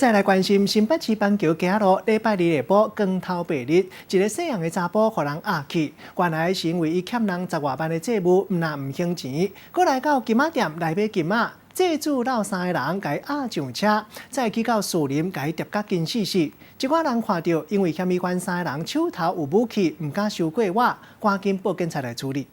再來關心新北市板橋街仔路，禮拜二下晡光頭白日，一个姓洪的查埔予人壓去，原來是因為伊欠人十外萬的債務，毋但毋還錢，閣來到金仔店來買金仔，債主鬥三个人共伊押上車，再去到樹林共伊疊甲緊死死。一寡人看著，因為嫌疑犯三个人手頭有武器，毋敢傷過倚，趕緊報警察來處理。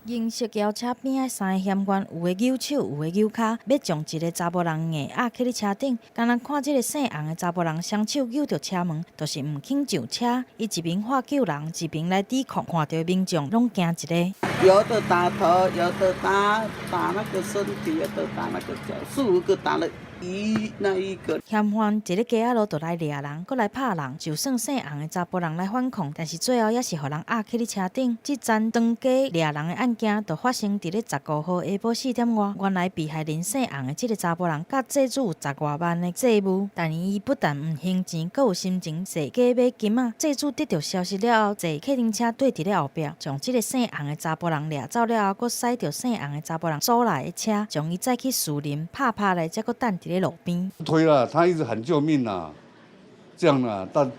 銀色轎車邊仔三个嫌犯，有的搝手，有的搝跤，欲將一个查埔人硬壓去咧車頂。敢若看這个姓洪的查埔人雙手搝著車門，就是毋肯上車。伊一邊喊救人，一邊來抵抗，看著民眾攏驚一个。有的打頭，有的打打那個身體，有的打那個腳，四五個打了一那一個。嫌犯佇咧街仔路就來掠人，閣來拍人，就算姓洪的查埔人來反抗，但是最後也是予人壓去咧車頂。這樁當街掠人的案件，就發生佇咧15號下晡4點外。原來被害人姓洪的這个查埔人，佮債主有十外萬的債務，但伊不但毋還錢，閣有心情踅街買金仔。債主得著消息了後，坐客運車綴佇咧後壁，將這个姓洪的查埔人掠走了後，閣駛著姓洪的查埔人租來的車，將伊載去樹林拍拍咧，才閣擲佇咧路邊。推了，他一直喊救命啊！這樣啊，但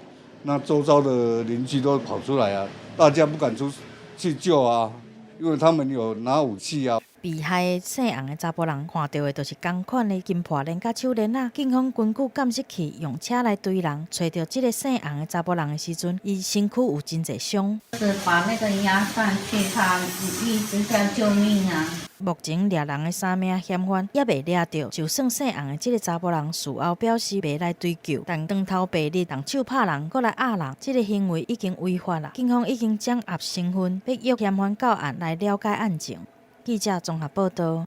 那周遭的鄰居都跑出來啊，大家不敢出去救啊，因為他們有拿武器啊。被害的姓洪的查埔人看著的就是仝款的金破鏈佮手鏈仔。警方根據監視器用車來追人，揣著這个姓洪的查埔人的時陣，伊身軀有真濟傷。是把那個壓上去，他一直叫救命啊！目前掠人的三名嫌犯猶未掠著，就算姓洪的這个查埔人事後表示袂來追究，但當頭白日動手拍人，閣來壓人，這个行為已經違法啦。警方已經掌握身份，欲約嫌犯到案來了解案情。記者綜合報導。